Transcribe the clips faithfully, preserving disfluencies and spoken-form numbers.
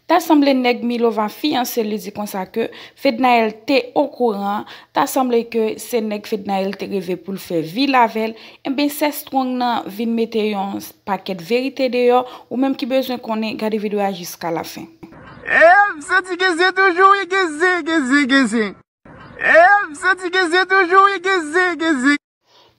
Ta sanble nèg Milova fiyanse li di konsa ke Fednaelle te okouran, ta sanble ke se nèg Fednaelle te reve pou l fè vil avè l, enben sè Strong nan vin mete yon pakèt verite deyò, ou menm ki bezwen konnen, gade videyo a jiska lafen. Ev, santi geze toujou, wi, geze, geze, geze. Ev, santi geze toujou, wi, geze, geze.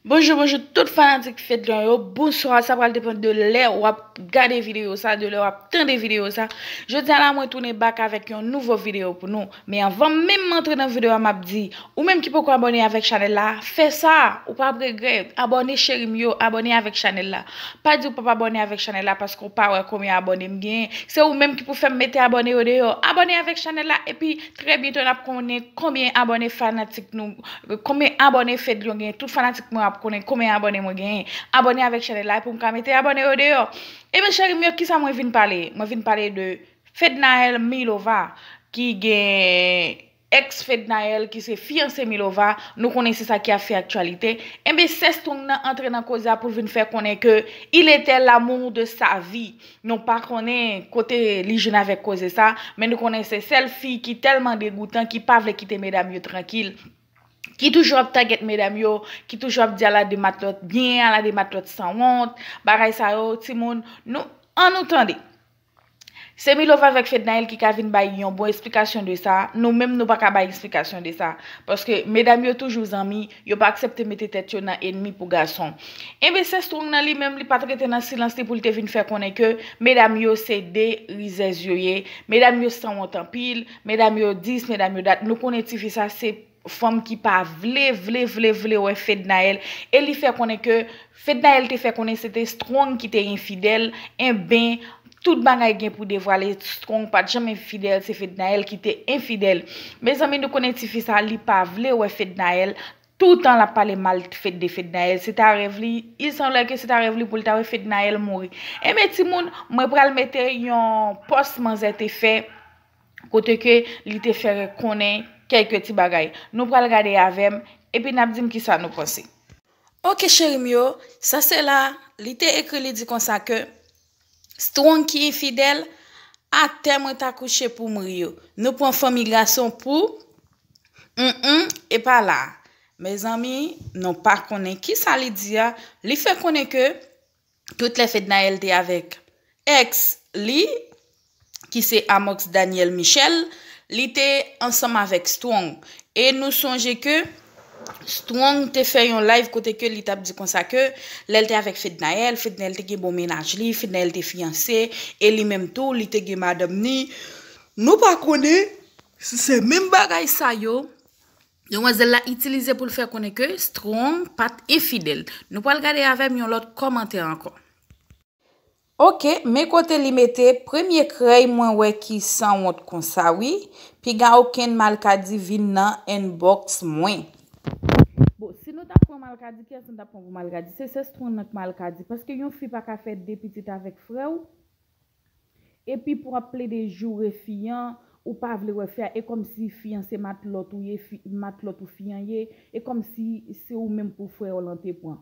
Bonjou, bonjou tout fanatik Fedlion yo. Bonswa, sa pral depann de lè w ap gade videyo sa, de lè w ap tande videyo sa. Jodi a la, mwen tounen back avèk yon nouvo videyo pou nou. Men anvan menm m antre nan videyo a, m ap di, ou menm ki poko abòne avèk chanèl la, fè sa, ou p ap regrèt. Abòne cheri m yo, abòne avèk chanèl la. Pa di ou p ap abòne avèk chanèl la paske ou pa wè konbyen abòne m genyen. Se ou menm ki pou fè m mete abòne yo deyò. Abòne avèk chanèl la, epi trè byento n ap konnen konbyen abòne fanatik nou, konbyen abòne Fedlion genyen. Tout fanatik mwen ap konnen konbyen abòne mwen genyen. Abòne avèk chanèl la pou m ka mete abòne yo deyò. Ebyen, cheri m yo, kisa mwen vin pale? Mwen vin pale de Fednaelle Milova, ki gen ex Fednaelle, ki se fiyanse Milova. Nou konnen se sa ki ap fè aktyalite. Enben, sè Strong nan antre nan koze a pou l vin fè konnen ke il était l'amour de sa vie. Nou pa konnen kote li jwenn avèk koze sa, men nou konnen se sèl fi ki tèlman degoutan, ki pa vle kite medam yo trankil, ki toujou ap tagèt medam yo, ki toujou ap di ala de matlòt byen, ala de matlòt sanwont, bagay sa yo, timoun, nou, ann nou tande. Se Milova avèk Fednaelle ki ka vin bay yon bon esplikasyon de sa, nou menm nou pa ka bay esplikasyon de sa, paske medam yo toujou zanmi, yo pa aksepte mete tèt yo nan enmi pou gason. Enben, sè Strong nan li menm, li pa t rete nan silans li pou l te vin fè konnen ke medam yo se de rizèz yo ye, medam yo sanwont anpil, medam yo dis, medam yo dat. Nou konnen tifi sa se fanm ki pa vle, vle, vle, vle wè Fednaelle. E li fè konnen ke Fednaelle te fè konnen se te Strong ki te enfidèl. Enben, tout bagay gen pou devwale. Strong pa t janm enfidèl, se Fednaelle ki te enfidèl. Mezanmi, nou konnen tifi sa, li pa vle wè Fednaelle. Toutan l ap pale mal Fed de Fednaelle. Se ta rèv li, il semble ke se ta rèv li pou l ta wè Fednaelle mouri. Enben, timoun, mwen pral mete yon pòs manzè te fè kote ke li te fè konnen kèlke ti bagay. Nou pral gade avè m, epi n ap di m kisa nou panse. Ok, cheri m yo, sa se la, li te ekri, li di konsa ke Strong ki enfidèl, atè mwen ta kouche pou m ri yo. Nou pran fanmi gason pou, mm, e pa la. Mezanmi, nou pa konnen kisa li di a, li fè konnen ke tout lè Fednaelle te avèk ex li, ki se Amox Daniel Michel, li te ansanm avèk Strong. E nou sonje ke Strong te fè yon live kote ke li t ap di konsa ke lè l te avèk Fednaelle, Fednaelle te gen bon mennaj li, Fednaelle te fiyanse, e li menm tou, li te gen madanm ni. Nou pa konnen si se menm bagay sa yo demwazèl la itilize pou l fè konnen ke Strong pa t enfidèl. Nou pral gade avè m yon lòt kòmantè ankò. Ok, men kote li mete, premye krèy mwen wè ki sanwont konsa wi, piga okenn malkadi vin nan inbox mwen. Bon, si nou ta pran malkadi, kiyès nou ta pran pou malkadi? Se sè Strong nan k malkadi, paske yon fi pa ka fè de pitit avèk frè w, epi pou ap plede joure fi an, ou pa vle wè fi a, e kòmsi fi an se matlòt ou ye, fi, matlòt ou fi an ye, e kòmsi se ou menm pou frè w lan te pran.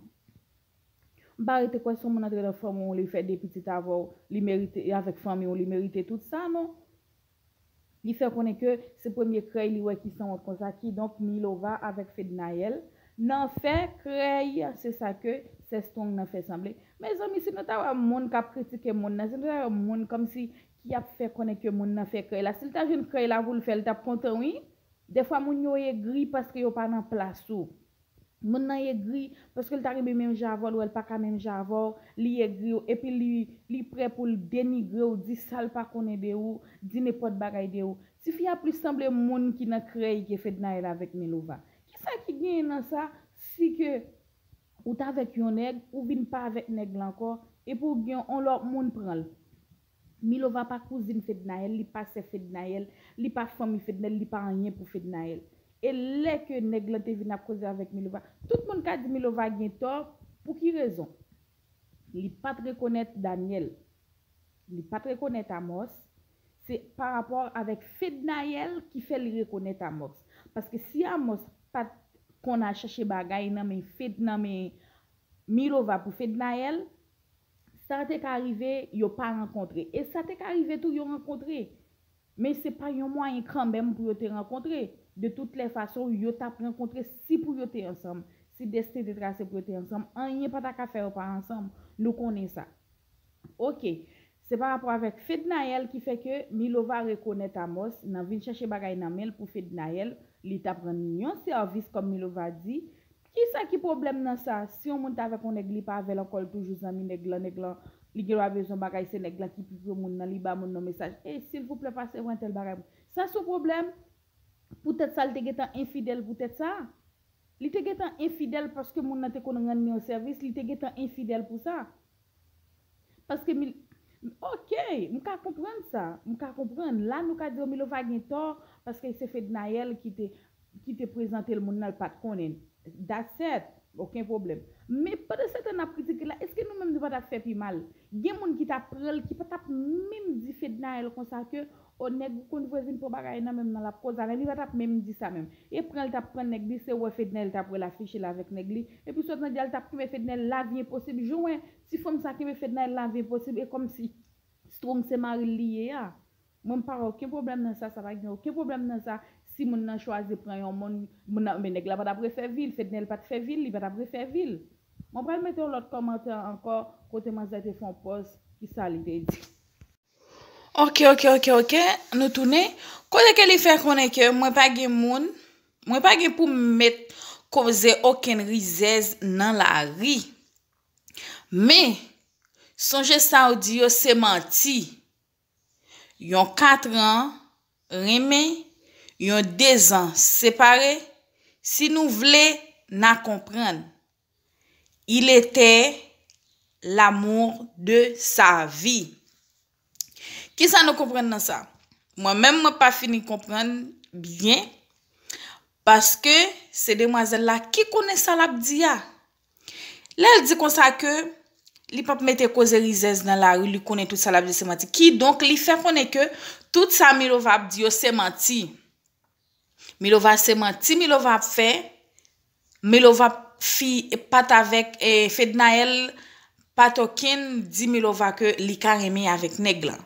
M pa rete kwè si yon moun antre nan fanmi w, li fè de pitit avè w, li merite, avèk fanmi w, li merite tout sa, non. Li fè konnen ke se premye krèy li wè ki sanwont konsa, kidonk Milova avèk Fednaelle nan fè krèy, se sa ke sè Strong nan fè sanble. Mezanmi, si nou ta wè moun k ap kritike moun nan, si nou ta wè moun kòmsi ki ap fè konnen ke moun nan fè krèy la, si l ta jwenn krèy la pou l fè, l t ap kontan wi. Dèfwa moun yo egri paske yo pa nan plas ou. Moun nan egri paske l ta renmen menm jan avè w, l wè l pa ka menm jan avè w, li egri w, epi li, li prè pou l denigre w, di sa l pa konnen de ou, di nenpòt bagay de ou. Tifi a plis sanble moun ki nan krèy ke Fednaelle avèk Milova. Kisa ki genyen nan sa, si ke ou t avèk yon nèg, ou vin pa avèk nèg la ankò, epi w gen yon lòt moun pran l? Milova pa kouzin Fednaelle, li pa sè Fednaelle, li pa fanmi Fednaelle, li pa anyen pou Fednaelle. E lè ke nèg lan te vin ap koze avèk Milova, tout moun ka di Milova gen tò. Pou ki rezon? Li pa t rekonèt Daniel. Li pa t rekonèt Amos. Se pa rapò avèk Fednaelle ki fè li rekonèt Amos. Paske si Amos pa t konn al chache bagay nan men Fed, nan men Milova pou Fednaelle, sa te ka rive yo pa rankontre. E sa te ka rive tou yo rankontre. Men se pa yon mwayen kanmenm pou yo te rankontre. De toutes les façons, yo t ap rankontre si pou yo te ansanm. Si desten te trase pou yo te ansanm, anyen pa ta ka fè yo pa ansanm. Nou konnen sa. Oke. Se pa rapò avèk Fednaelle ki fè ke Milova rekonèt Amos nan vin chèche bagay nan men l pou Fednaelle, li t ap rann yon sèvis kòm Milova di. Kisa ki pwoblèm nan sa? Si yon moun t avèk yon nèg, li pa avè l ankò, l toujou zanmi nèg lan, nèg lan, li gen dwa bezwen bagay, se nèg lan ki pi pre moun nan, li ba moun nan mesaj, "Ey, silvouplè, pase pran tèl bagay." Sa se yon pwoblèm? Poutèt sa, li te gentan enfidèl poutèt sa? Li te gentan enfidèl paske moun nan te konn rann li yon sèvis, li te gentan enfidèl pou sa. Paske mil... Ok, m ka konprann sa. M ka konprann. La, nou ka di, "Oh, Milova gen tò, paske se Fednaelle ki te, ki te prezante l moun nan, l pa t konnen." That's it. Okenn pwoblèm. Men pandan se tan n ap kritike la, èske nou menm nou pa t ap fè pi mal? Gen moun ki t ap pran l, ki pa t ap menm di Fednaelle konsa ke, "Oh, nèg ou konn vre vin pran bagay nan men m nan, l ap koze avè m." Li pa t ap menm di sa menm. E pran l t ap pran nèg li, se wè Fednaelle t ap wè l afiche l avèk nèg li. Epi sòt nan dyal t ap kenbe Fednaelle, lavi enposib. Jan w wè ti fanm sa kenbe Fednaelle, lavi enposib. E kòmsi Strong se mari l li ye a. Mwen m pa wè okenn pwoblèm nan sa, sa pa gen okenn pwoblèm nan sa. Si moun nan chwazi pran yon moun, moun nan, men nèg la pa t ap refè vi l, Fednaelle pa t fè vi l, li pa t ap refè vi l. Mwen pral mete yon lòt kòmantè ankò, kote manzè te fè yon pòz, kisa li te di. Ok, ok, ok, ok, nou tounen. Kote ke li fè konnen ke mwen pa gen moun, mwen pa gen pou m met koze okenn rizèz nan lari. Men, sonje sa w di yo se manti. Yon katran renmen, yon dezan separe, si nou vle, n a konprann. Il était l'amour de sa vie. Kisa nou konprann nan sa? Mwen menm, mwen pa fini konprann byen, paske se demwazèl la ki konnen sa l ap di a. Lè l di konsa ke li p ap mete koze rizèz nan lari, li konnen tout sa l ap di se manti. Kidonk, li fè konnen ke tout sa Milova ap di yo se manti. Milova se manti, Milova ap fè. Milova fi pa t avèk, eh, Fednaelle, pa t okenn di Milova ke li ka renmen avèk nèg lan.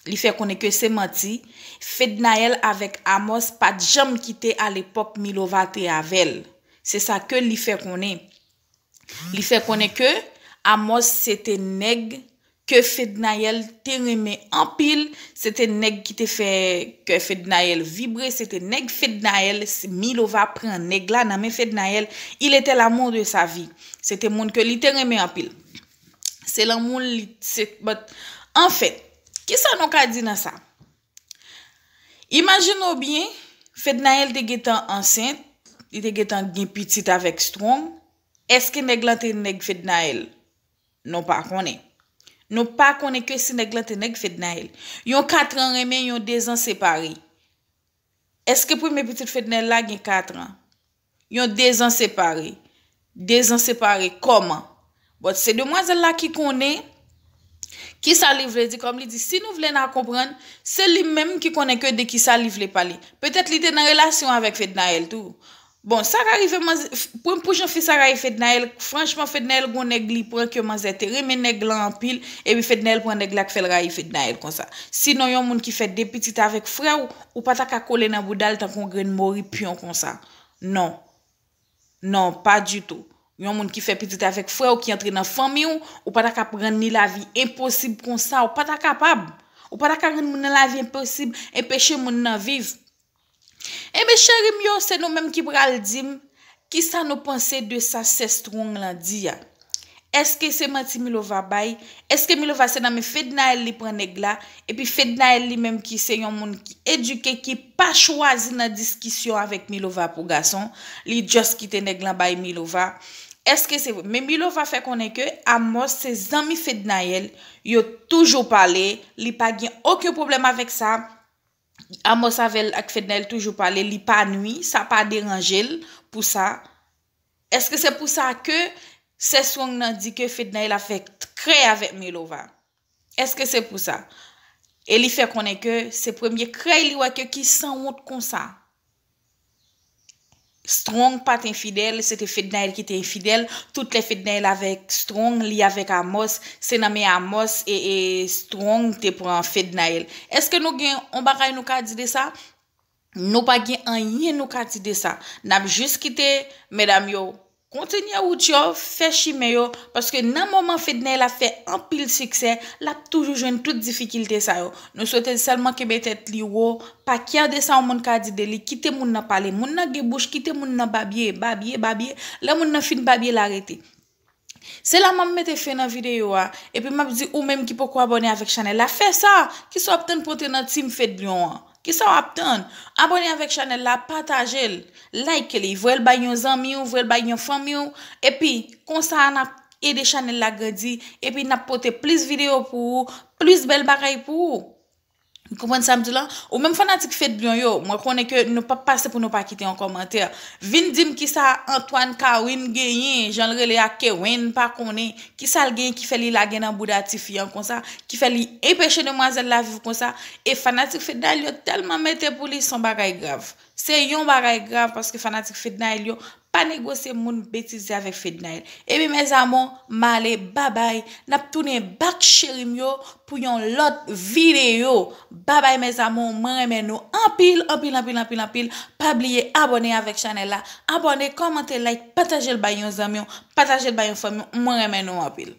Li fè konnen ke se manti. Fednaelle avèk Amos pa t janm kite alepòk Milova te avè l. Se sa ke li fè konnen. Li fè konnen ke Amos se te nèg ke Fednaelle te renmen anpil, se te nèg ki te fè kè Fednaelle vibre, se te nèg Fednaelle, Milova pran nèg la nan men Fednaelle, il était l'amour de sa vie. Se te moun ke li te renmen anpil. Se lanmou li, se, but, anfèt, kisa nou ka di nan sa? Imajine w byen, Fednaelle te gentan ansent, li te gentan gen pitit avèk Strong. Èske nèg lan te nèg Fednaelle? Nou pa konnen. Nou pa konnen ke si nèg lan te nèg Fednaelle. Yon katran renmen, yon dezan separe. Èske premye pitit Fednaelle la gen katran? Yon dezan separe. Dezan separe kòman? But se demwazèl la ki konnen kisa li vle di, kòm li di, si nou vle n a konprann, se li menm ki konnen ke de kisa li vle pale. Petèt li te nan relasyon avèk Fednaelle tou. Bon, sa ka rive manzè, pou, pou jan fi sa rayi Fednaelle, franchman, Fednaelle gon nèg li pran ke manzè te renmen nèg lan anpil, epi Fednaelle pran nèg la k fè l rayi Fednaelle konsa. Sinon, yon moun ki fè de pitit avèk frè w, ou pa ta ka kole nan bouda l tankou yon grenn mori pyon konsa. Non. Non, pa ditou. Yon moun ki fè pitit avèk frè w, ki antre nan fanmi w, ou pa ta ka rann li lavi enposib konsa, ou pa ta kapab. Ou pa ta ka rann moun nan lavi enposib, enpeche moun nan viv. Enben, cheri m yo, se nou menm ki pral di m kisa nou panse de sa sè Strong lan di a. Èske se manti Milova bay? Èske Milova se nan men Fednaelle li pran nèg la? Epi Fednaelle li menm ki se yon moun ki edike, ki pa chwazi nan diskisyon avèk Milova pou gason, li just kite nèg lan bay Milova. Èske se vre? Men Milova fè konnen ke Amos se zanmi Fednaelle, yo toujou pale, li pa gen okenn pwoblèm avèk sa. Amos avè l ak Fednaelle toujou pale, li pa nwi, sa pa deranje l pou sa. Èske se pou sa ke sè Strong nan di ke Fednaelle ap fè krèy avèk Milova? Èske se pou sa? E li fè konnen ke se premye krèy li wè ke ki sanwont konsa. Strong pa t enfidèl, se te Fednaelle ki te enfidèl. Tout lè Fednaelle avèk Strong, li avèk Amos, se nan men Amos e, e Strong te pran Fednaelle. Èske nou gen yon bagay nou ka di de sa? Nou pa gen anyen nou ka di de sa. N ap jis kite medam yo kontinye wout yo, fè chimen yo, paske nan moman Fednaelle ap fè anpil siksè, l ap toujou jwenn tout difikilte sa yo. Nou swete l sèlman kenbe tèt li wo, pa kè de sa yon moun ka di de li, kite moun nan pale. Moun nan gen bouch, kite moun nan babye, babye, babye. Lè moun nan fin babye, l arete. Se la m ap mete fen nan videyo a, epi m ap di ou menm ki poko abòne avèk chanèl la, fè sa! Kisa w ap tann pou w antre nan Team Fedlion an? Kisa w ap tann? Abòne avèk chanèl la, pataje l, like li, voye l bay yon zanmi w, voye l bay yon fanmi w, epi konsa n ap ede chanèl la grandi, epi n ap pote plis videyo pou ou, plis bèl bagay pou ou. Ou konprann sa m di la? Ou menm fanatik Fedlion yo, mwen konnen ke nou p ap pase pou nou pa kite yon kòmantè. Vin di m kisa Antoine Carine genyen, jan l rele a Kerwin, pa konnen. Kisa l genyen ki fè li lage nan bouda tifi an konsa, ki fè li enpeche demwazèl la viv konsa? E fanatik Fednaelle yo tèlman mete pou li, se yon bagay grav. Se yon bagay grav paske fanatik Fednaelle yo pa negosye moun betize avèk Fednaelle. Epi mes amours, m ale, babay. N ap tounen back cheri m yo pou yon lòt videyo. Babay mes amours, mwen renmen nou anpil, anpil, anpil, anpil, anpil. Pa bliye abòne avèk chanèl la. Abòne, kòmante, like, pataje l bay yon zanmi w, pataje l bay yon fanmi w. Mwen renmen nou anpil.